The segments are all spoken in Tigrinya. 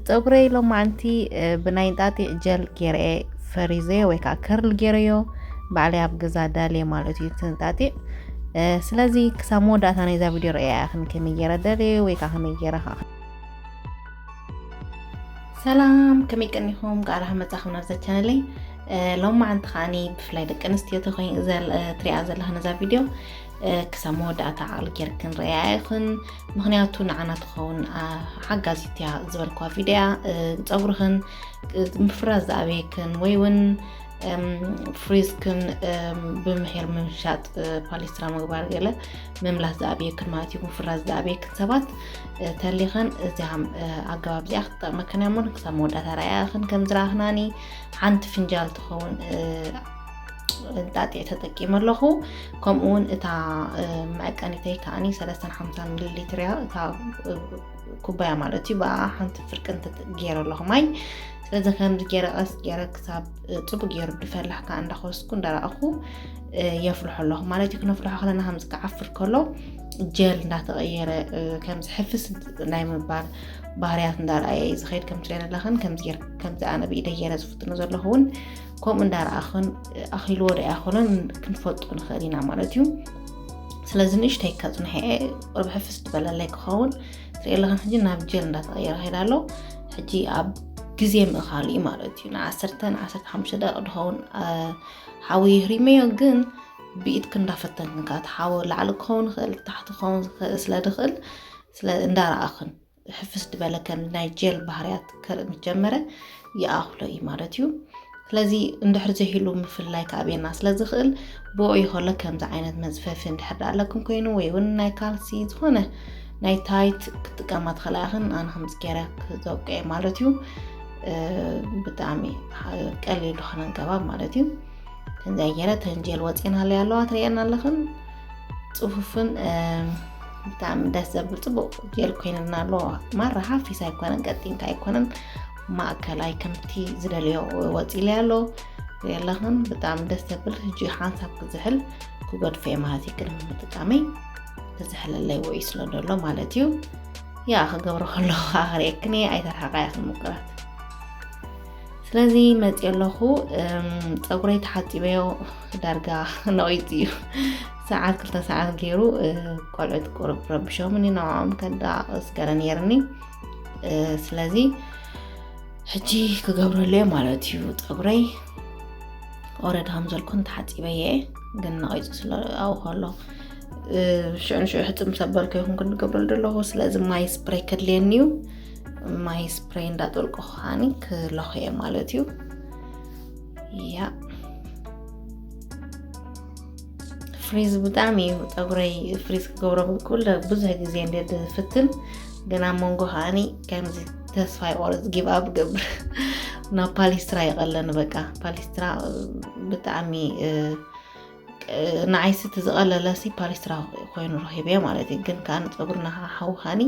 ፀጉረይ ሎማዓንቲ ብናይ እንጣጢዕ ጀል ገይረየ ፈሪዘዮ ወይ ከዓ ከርል ገይረዮ ባዕለይ ኣብ ገዛ ዳልየ ማለት እዩ እቲ እንጣጢዕ። ስለዚ ክሳብ መወዳእታ ናይዛ ቪድዮ ርእያ ኢኽን ከመይ ገይረ ደልየ ወይ ከዓ ከመይ ገይረ ከዓ። ሰላም፣ ከመይ ቀኒኹም? ከዓ ደሓን መጻኹም ናብዛ ቻነለይ። ሎማዓንቲ ከዓኒ ብፍላይ ደቂ ኣንስትዮ ተኮይን ትሪኣ ዘለኽን እዛ ቪድዮ ክሳብ መወዳእታ ዓቕሊ ጌርክን ርእያ ኢኽን። ምኽንያቱ ንዓና ትኸውን ሓጋዚት እያ ዝበልኳ ቪድያ። ፀጉርኽን ምፍራዝ ዝኣበየክን ወይ እውን ፍሪዝክን ብምሒር ምምሻጥ ፓሊስትራ ምግባር ገለ ምምላስ ዝኣበየክን ማለት እዩ። ምፍራዝ ዝኣበየክን ሰባት ተሊኸን እዚኣ ኣገባብ እዚኣ ክትጠቕመክን እያ። እሞ ክሳብ መወዳእታ ርእያ ኢኽን ከም ዝረኣኽናኒ ሓንቲ ፍንጃል ትኸውን እንጣጢዕ ተጠቂመ ኣለኹ። ከምኡ እውን እታ መዐቀኒተይ ከዓኒ ሰለስተን ሓምሳን ሚሊ ሊትር እያ እታ ኩባያ ማለት እዩ። ብኣ ሓንቲ ፍርቂ ገይረ ኣለኹ ማይ። ስለዚ ከምዚ ገይረ ቀስ ገይረ ክሳብ ፅቡቅ ገይሩ ድፈልሕ ከዓ እንዳኸስኩ እንዳረኣኹ የፍልሖ ኣለኹ ማለት እዩ። ክነፍልሖ ከለና ከምዚ ክዓፍር ከሎ ጀል እንዳተቐየረ ከምዚ ሕፍስ ናይ ምባል ባህርያት እንዳረኣየ እዩ ዝኸይድ። ከም ትሪኦ ዘለኽን ከምዚ ኣነ ብኢደ ገይረ ዝፍትኖ ዘለኹ እውን ከምኡ እንዳረኣኽን ኣኺልዎ ዶ ኣይኮነን ክንፈልጦ ንኽእል ኢና ማለት እዩ። ስለዚ ንእሽተይ ከፅንሐ ቁርብ ሕፍስ ዝበለለይ ክኸውን ትሪኦ ኣለኽን። ሕጂ ናብ ጀል እንዳተቐየረ ከይዳ ኣሎ። ሕጂ ኣብ ግዜ ምእኻሉ እዩ ማለት እዩ። ንዓሰርተ ንዓሰርተ ሓሙሽተ ደቂቕ ድኸውን ሓዊ ይህሪመዮ፣ ግን ብኢድክ እንዳፈተንክን ከዓ እቲ ሓዊ ላዕሊ ክኸውን ይኽእል፣ ታሕቲ ክኸውን ስለ ድኽእል እንዳረኣኽን ሕፍስ ዝበለ ከም ናይ ጀል ባህርያት ከርኢ ምስ ጀመረ ይኣኽሎ እዩ ማለት እዩ። ስለዚ እንድሕር ዘይህሉ ምፍላይ ክኣብየና ስለ ዝኽእል ብኡ ይኸሎ ከምዚ ዓይነት መፅፈፊ እንድሕር ደኣ ኣለክን ኮይኑ ወይ እውን ናይ ካልሲ ዝኾነ ናይ ታይት ክትጥቀማ ትኽእላ ኢኽን። ኣነ ከምዚ ገይረ ክዘውቀ እየ ማለት እዩ። ብጣዕሚ ቀሊል ዝኾነ ኣገባብ ማለት እዩ። ከምዚ ገይረ ተንጀል ወፂና ኣለዋ ትሪእየን ኣለኽን። ፅፉፍን ብጣዕሚ ደስ ዘብል ፅቡቕ ጀል ኮይንና ኣሎ። ማራ ሓፊስ ኣይኮነን፣ ቀጢንካ ኣይኮነን፣ ማእከላይ ከምቲ ዝደልዮ ወፂለ ኣሎ። የለኽን ብጣዕሚ ደስ ዘብል። ሕጂ ሓንሳብ ክዝሕል ክገድፎ እየ ማለት እዩ። ቅድሚ ምጥቃመይ ክዝሕለለይ ውዒ ስለ ዘሎ ማለት እዩ። ያ ክገብሮ ከለኹ ከዓ ክርእየክን እየ፣ ኣይተርሓቓ ኢኽን ምቁራት። ስለዚ መፂ ኣለኹ። ፀጉረይ ተሓፂበዮ ዳርጋ ነቒፁ እዩ። ሰዓት ክልተ ሰዓት ገይሩ ቆልዑት ቁርብ ረብሾምኒ ንዕኦም ከዳቕስ ገለ ነይርኒ። ስለዚ ሕጂ ክገብረሉ እየ ማለት እዩ። ፀጉረይ ኦረድ ከም ዘልኩን ተሓፂበየ ግን ነቒፁ ስለ ኣብኡ ከሎ ሽዑ ንሽዑ ሕፅብ ምስ ኣበልኩ ይኹን ክንገብረሉ ዘለኹ። ስለዚ ማይ ስፕሬይ ከድልየኒ እዩ። ማይ ስፕሬይ እንዳጠልቆ ከዓኒ ክለኹ እየ ማለት እዩ። ያ ፍሪዝ ብጣዕሚ እዩ ፀጉረይ ፍሪዝ ክገብሮ ኩለ ብዙሕ ግዜ እንደ ዝፍትን ግን ኣብ መንጎ ከዓኒ ከምዚ ተስፋ ይቆርፅ ጊቭ ኣፕ ገብር ናብ ፓሊስትራ ይቐለኒ። በቃ ፓሊስትራ ብጣዕሚ ንዓይሲ እቲ ዝቐለለሲ ፓሊስትራ ኮይኑ ረኺበዮ ማለት እዩ። ግን ከዓ ንፀጉርና ከዓ ሓውሃኒ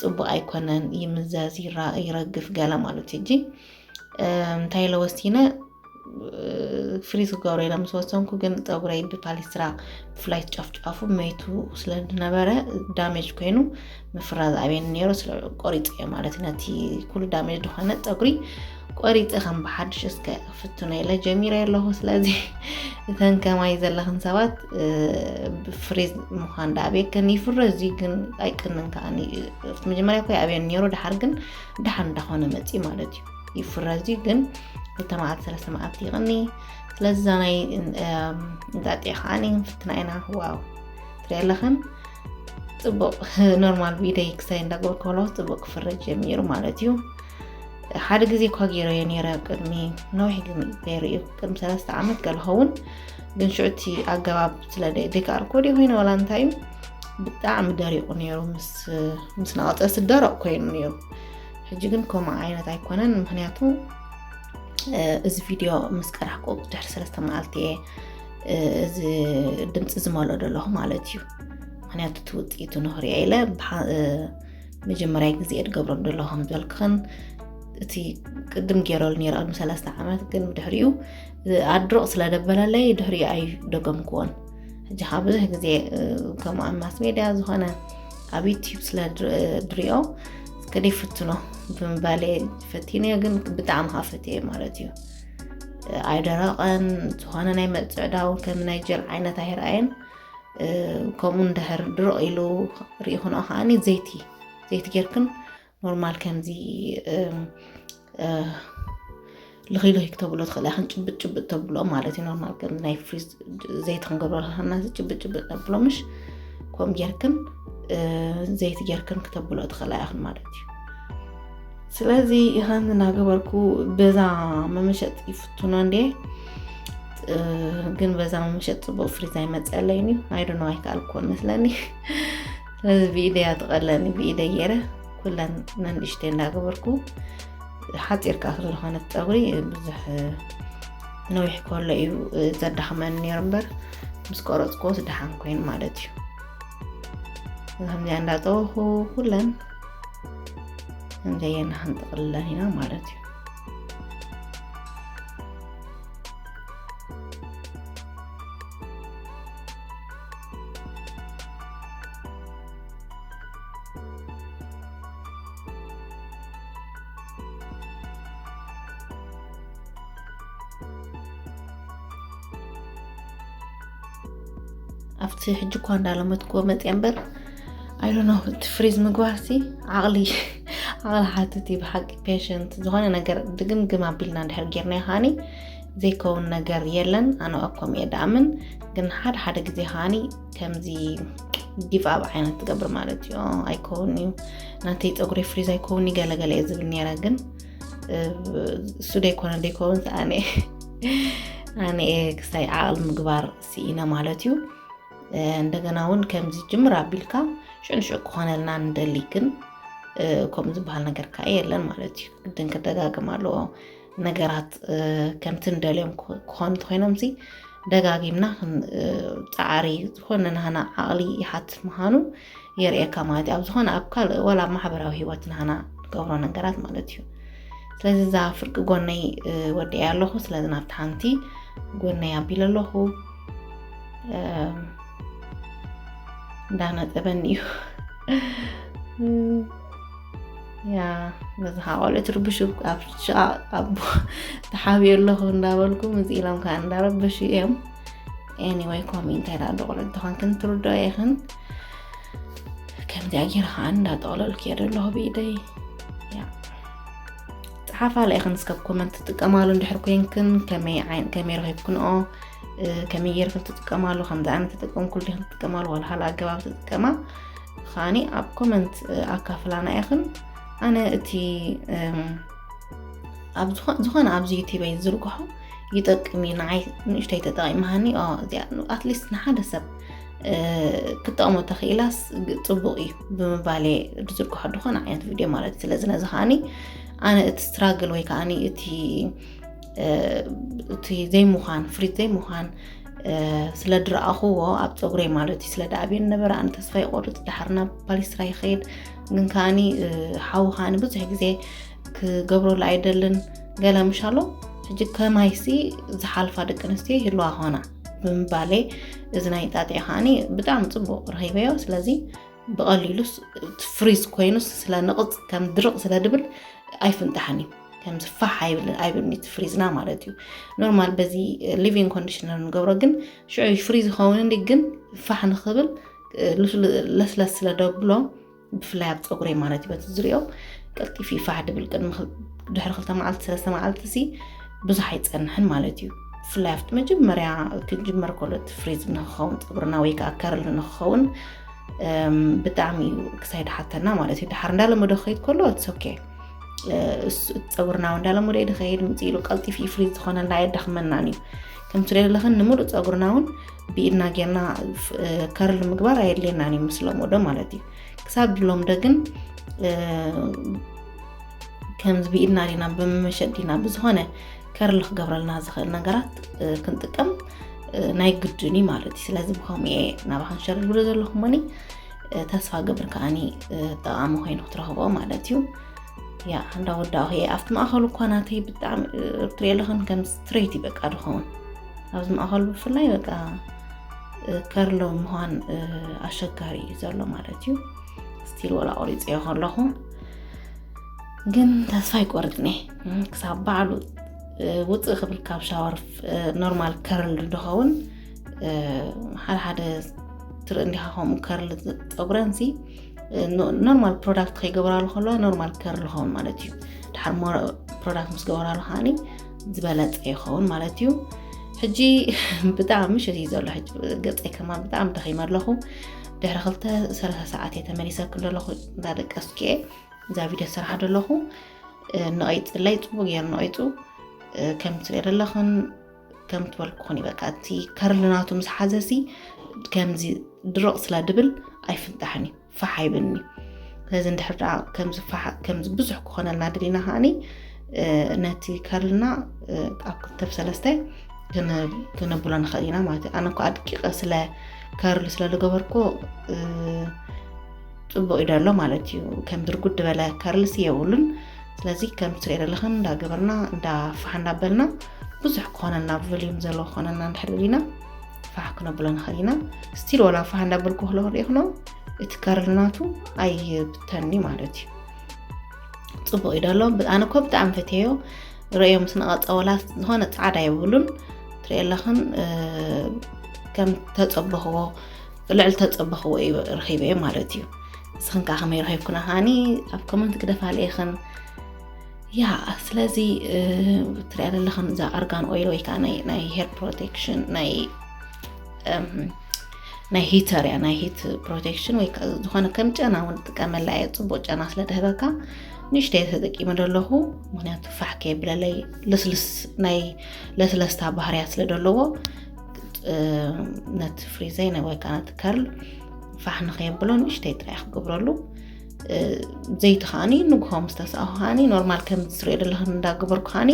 ፅቡቅ ኣይኮነን፣ ይምዘዝ፣ ይራ- ይረግፍ ገለ ማለት እዩ። ሕጂ እንታይ ኢለ ወሲነ ፍሪዝ ክገብሮ ኢለ ምስ ወሰንኩ ግን ፀጉረይ ብፓሊስትራ ብፍላይ ጫፍጫፉ መይቱ ስለ ዝነበረ ዳሜጅ ኮይኑ ምፍራዝ ኣብየኒ ነይሩ። ስለ ቆሪፀ ማለት ነቲ ኩሉ ዳሜጅ ዝኾነ ፀጉሪ ቆሪፀ ከም ብሓድሽ እስከ ፍትኖ ኢለ ጀሚረ ኣለኹ። ስለዚ እተን ከማይ ዘለኽን ሰባት ፍሪዝ ምዃን ዳኣበየክን ይፍረዝ እዩ ግን ኣይቅንን ከዓኒ መጀመርያ እኮ ኣብየን ነይሩ ድሓር ግን ድሓር እንዳኾነ መፂ ማለት እዩ። ይፍረዝ እዩ ግን ክልተ መዓልቲ ሰለስተ መዓልቲ ይቕኒ። ስለዚ እዛ ናይ እንጣጢዕ ከዓኒ ንፍትና ኢና። ዋው ትሪኦ ኣለኽን ፅቡቕ ኖርማል ብኢደይ ክሳይ እንዳገበርኩ ከለኹ ፅቡቕ ክፍረዝ ጀሚሩ ማለት እዩ። ሓደ ግዜ እኳ ገይረዮ ነይረ ቅድሚ ነዊሕ ግን ገይሩ እዩ ቅድሚ ሰለስተ ዓመት ገለ ኸውን ግን ሽዑ እቲ ኣገባብ ስለ ደይከኣልኩ ድዩ ኮይነ ዋላ እንታይ እዩ ብጣዕሚ ደሪቑ ነይሩ ምስ ነቐፀ ደረቕ ኮይኑ ነይሩ። ሕጂ ግን ከምኡ ዓይነት ኣይኮነን ምክንያቱ እዚ ቪድዮ ምስ ቀዳሕኩ ድሕሪ ሰለስተ መዓልቲ እየ እዚ ድምፂ ዝመልኦ ዘለኹ ማለት እዩ። ምክንያቱ እቲ ውፅኢቱ ንክሪኦ ኢለ መጀመርያ ግዜ እየ ድገብሮ ዘለኹ ከም ዝበልክኽን እቲ ቅድም ገይረሉ ነይረ ቅድሚ ሰለስተ ዓመት ግን ብድሕሪኡ ኣድሮቕ ስለ ደበለለይ ድሕሪኡ ኣይደገምክዎን። ሕጂ ከዓ ብዙሕ ግዜ ከምኡ ኣብ ማስ ሜድያ ዝኾነ ኣብ ዩቲዩብ ስለ ድሪኦ እስከ ከደይ ፍትኖ ብምባል እየ ፈቲነዮ፣ ግን ብጣዕሚ ከዓ ፈትየ ማለት እዩ። ኣይደረቐን፣ ዝኾነ ናይ መፅዕዳው ከም ናይ ጀል ዓይነት ኣይረኣየን። ከምኡ እንድሕር ድርቕ ኢሉ ርኢኹንኦ ከዓኒ ዘይቲ ዘይቲ ጌርክን ኖርማል ከምዚ ልኺ ልኺ ክተብሎ ትኽእላ ኢኽን። ጭብጥ ጭብጥ ተብሎ ማለት እዩ። ኖርማል ከም ናይ ፍሪዝ ዘይቲ ክንገብሮ ከለና ጭብጥ ጭብጥ ተብሎ ምሽ ከም ጌርክን ዘይቲ ጌርክን ክተብሎ ትኽእላ ኢኽን ማለት እዩ። ስለዚ ይኸን እናገበርኩ በዛ መመሸጥ ይፍትኖ እንዴ፣ ግን በዛ መመሸጥ ጽቡቕ ፍሪዝ ኣይመጸለይን እዩ። ኣይዶኖ ኣይከኣልኩን መስለኒ። ስለዚ ብኢደያ ትቐለኒ ብኢደ ገይረ ኩለን ነንእሽተይ እንዳገበርኩ ሓፂርካ ስለዝኾነት ፀጉሪ ብዙሕ ነዊሕ ከሎ እዩ ዘዳኽመኒ ነይሩ እምበር ምስ ቆረፅኮ ዝደሓን ኮይኑ ማለት እዩ። ከምዚኣ እንዳጠወኹ ኩለን ከምዚኣ ጌርና ክንጥቕልለን ኢና ማለት እዩ። ኣብቲ ሕጂ እኳ እንዳለመድክዎ መፅየ እምበር፣ ኣይዶኖ፣ እቲ ፍሪዝ ምግባርሲ ዓቕሊ ዓቕሊ ሓትት እዩ ብሓቂ። ፔሽንት ዝኾነ ነገር ድግምግም ኣቢልና እንድሕር ጌርናዮ ከዓኒ ዘይከውን ነገር የለን። ኣነ እኮም እየ ድኣምን፣ ግን ሓደ ሓደ ግዜ ከዓኒ ከምዚ ጊቭ ኣፕ ዓይነት ትገብር ማለት እዩ። ኣይከውን እዩ ናተይ ፀጉሪ ፍሪዝ ኣይከውን እዩ ገለገለ እየ ዝብል ነይረ፣ ግን እሱ ደይኮነ ደይከውን ኣነ ኣነ ክሳይ ዓቕሊ ምግባር ስኢነ ማለት እዩ። እንደገና እውን ከምዚ ጅምር ኣቢልካ ሽዑ ንሽዑ ክኾነልና ንደሊ፣ ግን ከምኡ ዝበሃል ነገር ከዓ የለን ማለት እዩ። ግድን ክደጋግም ኣለዎ። ነገራት ከምቲ ንደልዮም ክኾኑ እንተኮይኖም ሲ ደጋጊምና ፃዕሪ ዝኾነ ናህና ዓቕሊ ይሓትት ምዃኑ የርእየካ ማለት እዩ። ኣብ ዝኾነ ኣብ ካልእ ዋላ ኣብ ማሕበራዊ ህይወት ናህና ንገብሮ ነገራት ማለት እዩ። ስለዚ እዛ ፍርቂ ጎነይ ወዲኣ ኣለኹ። ስለዚ ናብቲ ሓንቲ ጎነይ ኣቢለ ኣለኹ። እንዳነጠበኒ እዩ። ያ በዚ ከዓ ቆልዑ ትርብሹ ኣብ ሽቓቕ ኣብ ተሓብዮ ኣለኹ እንዳበልኩ ምዚ ኢሎም ከዓ እንዳረበሹ እዮም። ኤኒወይ ኮሜንት ኣይዳ ደቆለ እንተኾንክን ትርድኦ ኢኽን። ከምዚኣ ጌረ ከዓ እንዳጠቕለልኩ እየ ዘለኹ ብኢደይ። ያ ፀሓፋ ለኢኽን እስከ ኮመንት ትጥቀማሉ እንድሕር ኮይንክን ከመይ ረኺብክንኦ፣ ከመይ ጌርክን ትጥቀማሉ፣ ከምዚ ዓይነት ተጠቀምኩሉ ዲኽን ትጥቀማሉ ዋላ ካልእ ኣገባብ ትጥቀማ ከዓኒ ኣብ ኮመንት ኣካፍላና ኢኽን። ኣነ እቲ ኣብ ዝኾነ ኣብዚ ዩቲበይ ዝዝርግሖ ይጠቅም እዩ ንዓይ ንእሽተይ ተጠቂምሃኒ። እዚኣ ኣትሊስት ንሓደ ሰብ ክጠቕሞ ተኽኢላስ ጽቡቕ እዩ ብምባል እየ ዝዝርግሖ ዝኾነ ዓይነት ቪድዮ ማለት እዩ። ስለዚ ነዚ ከዓኒ ኣነ እቲ ስትራግል ወይ ከዓኒ እቲ እቲ ዘይምዃን ፍሪት ዘይምዃን ስለ ድረኣኽዎ ኣብ ፀጉረይ ማለት እዩ ስለ ደኣብየን ነበረ ኣነ ተስፋ ይቆርፅ። ዳሕር ናብ ፓሊስትራ ይኸይድ ግን ከዓኒ ሓዊ ከዓኒ ብዙሕ ግዜ ክገብረሉ ኣይደልን ገለ ምሻሎ። ሕጂ ከማይሲ ዝሓልፋ ደቂ ኣንስትዮ ይህልዋ ኾና ብምባለይ እዚ ናይ ጣጥዒ ከዓኒ ብጣዕሚ ፅቡቕ ረኺበዮ። ስለዚ ብቐሊሉ ፍሪዝ ኮይኑ ስለ ንቕፅ ከም ድርቕ ስለ ድብል ኣይፍንጣሕን እዩ። ከም ዝፋሕ ኣይብልን ኣይብልን እቲ ፍሪዝና ማለት እዩ። ኖርማል በዚ ሊቪንግ ኮንዲሽነር ንገብሮ ግን ሽዑ ፍሪዝ ይኸውን እንዲ ግን ፋሕ ንኽብል ለስለስ ስለ ደብሎ ብፍላይ ኣብ ፀጉረይ ማለት እዩ በቲ ዝሪኦ ቀልጢፉ ይፋሕ ድብል ቅድሚ ድሕሪ ክልተ መዓልቲ ሰለስተ መዓልቲ ሲ ብዙሕ ኣይፀንሕን ማለት እዩ። ብፍላይ ኣብቲ መጀመርያ ክንጅመር ከሎ እቲ ፍሪዝ ንክኸውን ፀጉርና ወይ ከዓ ከርል ንክኸውን ብጣዕሚ እዩ ክሳይ ድሓተና ማለት እዩ። ድሓር እንዳለመዶ ክኸይድ ከሎ it's okay። እሱ ፀጉርና እውን እንዳለመዶ እዩ ድኸይድ ምፅ ኢሉ ቀልጢፍ እዩ ፍሪዝ ዝኾነና ኣየዳኽመናን እዩ። ከምቲ ደለኽን ንምሉእ ፀጉርና እውን ብኢድና ጌርና ከርል ምግባር ኣየድልየናን እዩ ምስ ለመዶ ማለት እዩ። ክሳብ ድለምዶ ግን ከምዚ ብኢድና ዲና ብመመሸጥ ዲና ብዝኾነ ከርል ክገብረልና ዝኽእል ነገራት ክንጥቀም ናይ ግድን እዩ ማለት እዩ። ስለዚ ብከምኡ እየ ናባኽን ሸር ዝብሎ ዘለኹ ሞኒ ተስፋ ገብር ከዓኒ ጠቓሚ ኮይኑ ክትረኽቦ ማለት እዩ። ያ እንዳ ወዳእኹ እየ ኣብቲ ማእኸሉ እኳ ናተይ ብጣዕሚ ትሪኦ ኣለኽን ከም ስትሬት እዩ በቃ ድኸውን ኣብዚ ማእኸሉ ብፍላይ በቃ ከርሎ ምዃን ኣሸጋሪ እዩ ዘሎ ማለት እዩ። ስቲል ወላ ቆሪፀዮ ከለኹ ግን ተስፋ ኣይቆርጽን እየ። ክሳብ ባዕሉ ውፅእ ክብል ካብ ሻወር ኖርማል ከርል ዝኸውን ሓደ ሓደ ትርኢ እንዲኻ ከምኡ ከርል ፀጉረን ሲ ኖርማል ፕሮዳክት ከይገበራሉ ከለዋ ኖርማል ከርል ይኸውን ማለት እዩ። ድሓር ፕሮዳክት ምስ ገበራሉ ከዓኒ ዝበለፀ ይኸውን ማለት እዩ። ሕጂ ብጣዕሚ ምሸት እዩ ዘሎ። ሕጂ ገፀይ ከማን ብጣዕሚ ደኺመ ኣለኹ። ድሕሪ ክልተ ሰለስተ ሰዓት እየ ተመሊሰክን ዘለኹ እንዳደቀስኩ እየ እዛ ቪድዮ ዝሰርሓ ዘለኹ። ንቐይፅለይ ፅቡቅ ገይሩ ንቐይፁ ከም ትሪኦ ዘለኽን ከም ትበልኩ ኾን በቃ እቲ ከርል ናቱ ምስ ሓዘሲ ከምዚ ድርቕ ስለ ድብል ኣይፍንጣሕን እዩ፣ ፋሕ ኣይብልኒ። ስለዚ እንድሕር ደኣ ከምዚ ብዙሕ ክኾነልና ደሊና ከዓኒ ነቲ ከርልና ኣብ ክልተ ብሰለስተ ክነብሎ ንኽእል ኢና ማለት እዩ። ኣነ እኮ ኣድቂቐ ስለ ከርል ስለ ዝገበርኩ ፅቡቅ እዩ ደሎ ማለት እዩ። ከም ድርጉድ ዝበለ ከርልስ የብሉን። ስለዚ ከም ትሪኦ ዘለኽን እንዳገበርና እንዳፋሕ እንዳበልና ብዙሕ ክኾነና ቮሊዩም ዘለዎ ክኾነና እንድሕር ደሊና ፋሕ ክነብሎ ንኽእል ኢና። ስቲል ወላ ፋሕ እንዳበልኩ ክሎ ክሪእኽኖ እቲ ከርል ናቱ ኣይብተኒ ማለት እዩ። ፅቡቅ እዩ ደሎ። ኣነ እኮ ብጣዕሚ ፈትየዮ። ርእዮ ምስ ነቐጸ ወላ ዝኾነ ጻዕዳ የብሉን። ትሪኦ ኣለኽን ከም ተጸበኽዎ ልዕሊ ተጸበኽዎ እዩ ረኺበዮ ማለት እዩ። ንስኽን ከዓ ከመይ ረኺብኩና ከዓኒ ኣብ ኮመንት ግደፋ ልኢኽን። ያ ስለዚ ትሪኣ ዘለኽን እዛ ኣርጋን ኦይል ወይ ከዓ ናይ ሄር ፕሮቴክሽን ናይ ናይ ሂተር እያ ናይ ሂት ፕሮቴክሽን ወይ ዝኾነ ከም ጨና እውን ጥቀመላ እየ። ፅቡቅ ጨና ስለ ደህበካ ንእሽተይ ተጠቂመ ደለኹ። ምክንያቱ ፋሕ ከየብለለይ ልስልስ ናይ ለስለስታ ባህርያት ስለ ደለዎ ነቲ ፍሪዘይ ወይ ከዓ ነቲ ከርል ፋሕ ንኸየብሎ ንእሽተይ ጥራይ ክገብረሉ። ዘይቲ ከዓኒ ንግሆ ምስ ተሰኣኹ ከዓኒ ኖርማል ከም ትሪኦ ዘለኽን እንዳገበርኩ ከዓኒ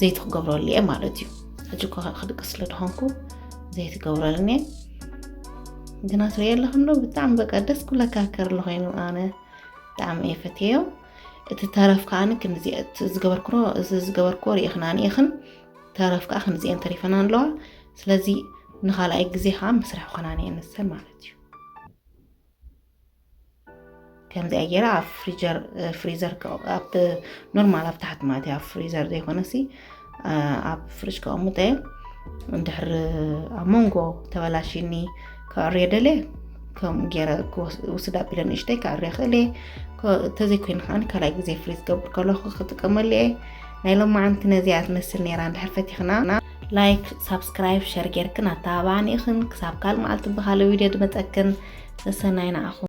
ዘይቲ ክገብረሉ እየ ማለት እዩ። ሕጂ እኮ ክድቅስ ስለ ድኾንኩ ዘይቲ ክገብረሉ እየ። ግና ትሪኦ ኣለኽን ዶ ብጣዕሚ በቃ ደስ ክብለካ ከርሊ ኮይኑ ኣነ ብጣዕሚ እየ ፈትየዮ። እቲ ተረፍ ከዓኒ ክንዚ ዝገበርክሮ እዚ ዝገበርክዎ ርኢኽና ንኢኽን ተረፍ ከዓ ክንዚኤን ተሪፈና ኣለዋ። ስለዚ ንኻልኣይ ግዜ ከዓ መስርሒ ኮናን እየ ንሰን ማለት እዩ። ከምዚኣ ገይረ ኣብ ፍሪጀር ፍሪዘር ኣብ ኖርማል ኣብ ታሕቲ ማለት ኣብ ፍሪዘር ዘይኮነሲ ኣብ ፍሪጅ ከቐምጠ እየ። እንድሕር ኣብ መንጎ ተበላሽኒ ከዕርዮ ደልየ ከምኡ ገይረ ውስድ ኣቢለ ንእሽተይ ከዕርዮ ክእል እየ። ተዘይኮይኑ ከዓኒ ካልኣይ ግዜ ፍሪዝ ገብር ከለኹ ክጥቀመሉ እየ። ናይ ሎማዓንቲ ነዚኣ ትመስል ነይራ። እንድሕር ፈቲኽና ላይክ ሳብስክራይብ ሸር ጌርክን ኣተባባዕኒ ኢኽን። ክሳብ ካልእ መዓልቲ ብካልእ ቪድዮ ድመፀክን። ሰሰናይ ንዓኹም።